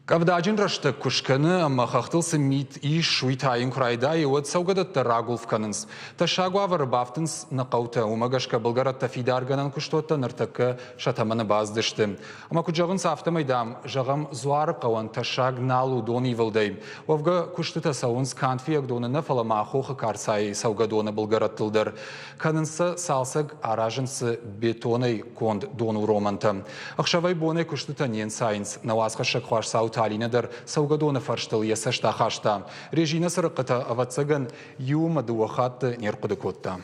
Къӕвдаджын рӕстӕг куы скӕны ӕмӕ хӕхтыл цы мит ис, уый тайын куы райдайы, уӕд цӕугӕдӕттӕ рагуылф кӕнынц. Тӕссаг уавӕры бафтынц нӕ хъӕутӕ. Уымӕ гӕсгӕ былгӕрӕттӕ фидаргӕнӕн куыстуӕттӕ ныртӕккӕ сӕ тӕмӕны бацыдысты. Ӕмӕ куыд зӕгъынц, афтӕмӕй, дам, зӕгъӕм, Дзуары хъӕуӕн тӕссаг нал у донивылдӕй. Уӕвгӕ, куыстытӕ цӕуынц канд Фиййагдоны нӕ, фӕлӕ ма Хохы Карцайы цӕугӕдоны былгӕрӕттыл дӕр. Кӕнынц сӕ цалцӕг, аразынц дзы бетонӕй конд донуромӕнтӕ. Ӕхсӕвӕй-бонӕй куыстытӕ не нцайынц. Нӕ уацхӕссӕг Хуасдзауты Алинӕ дӕр цӕугӕдоны фӕрстыл йӕ цӕст ахаста. Резинӕ цырыхъхъытӕ, ӕвӕццӕгӕн, иу ӕмӕ дыууӕ хатты не рхъуыды кодта.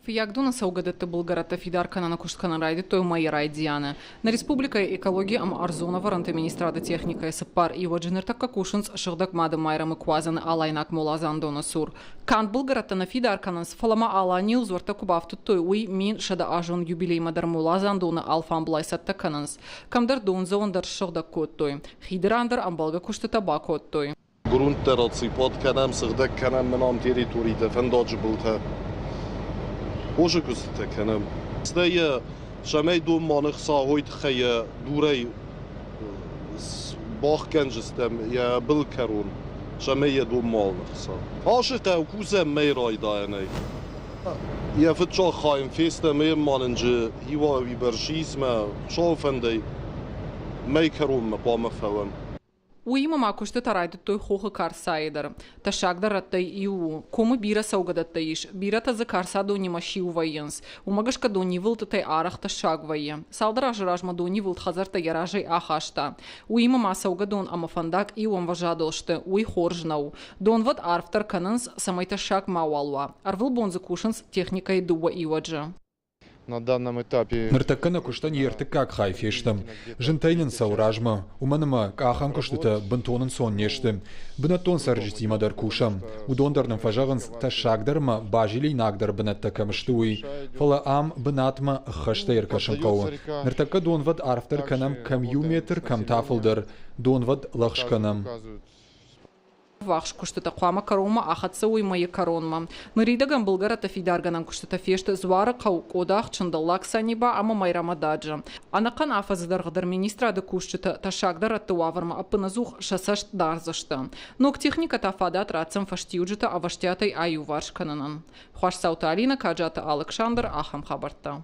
Фыййагдоны цӕугӕдӕтты былгӕрӕттӕ фидар кӕныны куыст кӕнын райдыдтой мӕйы райдианы. Нӕ республикӕйы экологи ӕмӕ ӕрдзон ӕвӕрӕнты министрады техникӕйы цыппар иуӕджы ныртӕккӕ кусынц Сыгъдӕг Мады Майрӕмы куадзӕны Алайнаг моладзандоны цур. Канд былгӕрӕттӕ нӕ фидар кӕнынц, фӕлӕ ма Аланийыл дзуӕрттӕ куы бафтыдтой, уый 1100-азон юбилеймӕ дӕр моладзандоны алфамблай цӕттӕ кӕнынц. Кӕмдӕр дондзӕуӕн дӕр ссыгъдӕг кодтой, хиды ран дӕр ӕмбӕлгӕ куыстытӕ бакодтой. Грунттӕ раципад кӕнӕм, сыгъдӕг кӕнӕм мынам территоритӕ, фӕндаджы былтӕ. Хорзы куыстытӕ кӕнӕм. Стӕй йӕ цӕмӕй дон ма ныхса, уый тыххӕй йӕ дурӕй бахгӕнджыстӕм йӕ былкӕрон, цӕмӕй йӕ дон ма ныхса. Ацы хъӕу кусӕм мӕй райдайӕнӕй. Йӕ фыццаг хайын фестӕм ӕрманынджы иуӕй-бӕрзизмӕ Хуыцауы фӕндӕй мӕй кӕронмӕ хъуамӕ фӕуӕм. Уыимӕ ма куыстытӕ райдыдтой Хохы Карцайы дӕр. Тӕссагдӕр рӕттӕй иу у. Комы бирӕ цӕугӕдӕттӕ ис, бирӕтӕ дзы Карцадонимӕ сиу вӕййынц. Уымӕ гӕсгӕ донивылдтытӕй арӕх тӕссаг вӕййы. Цалдӕр азы размӕ донивылд хӕдзӕрттӕ йӕ разӕй ахаста. Уыимӕ ма цӕугӕдон ӕмӕ фӕндаг иу ӕмвӕзадыл сты, уый хорз нӕу. Донвӕд арфдӕр кӕнынц, цӕмӕй тӕссаг мауал уа. Ӕрвылбон дзы кусынц техникӕйы дыууӕ иуӕджы. На данном этапе Ныртӕккӕ нӕ куыстӕн йе ртыккаг хай фестӕм. Зынтӕй нын цӕуы размӕ, уымӕн ӕмӕ къахӕн куыстытӕ бынтон ӕнцон не сты. Бынӕттон цӕрджытимӕ дӕр кусӕм. Уыдон дӕр нын фӕзӕгъынц, тӕссагдӕр ӕмӕ базилинагдӕр бынӕттӕ кӕм сты, уый. Фӕлӕ ам бынатмӕ ӕххӕстӕй ӕркӕсын хъӕуы. Ныртӕккӕ донвӕд арфдӕр кӕнӕм кӕм иу метр, кӕм та фылдӕр. Донвӕд лӕгъз кӕнӕм. Ввахс куыстытӕ хъуамӕ кӕронмӕ ахӕццӕ уой мӕйы кӕронмӕ. Ныридӕгӕн былгӕрӕттӕ фидаргӕнӕн куыстытӕ фесты Дзуарыхъӕу, Къодахджын, Дӕллаг Саниба ӕмӕ Майрӕмададжы. Ӕнӕхъӕн афӕдзы дӕргъы дӕр министрады кусджытӕ тӕссагдӕр рӕтты уавӕрмӕ ӕппынӕдзух сӕ цӕст дардзысты. Ног техникӕ та фадат ратдзӕн фӕстиуджытӕ ӕвӕстиатӕй аиуварс кӕнынӕн. Хуасдзауты Алинӕ, Каджаты Алыксандр, ахӕм хабӕрттӕ.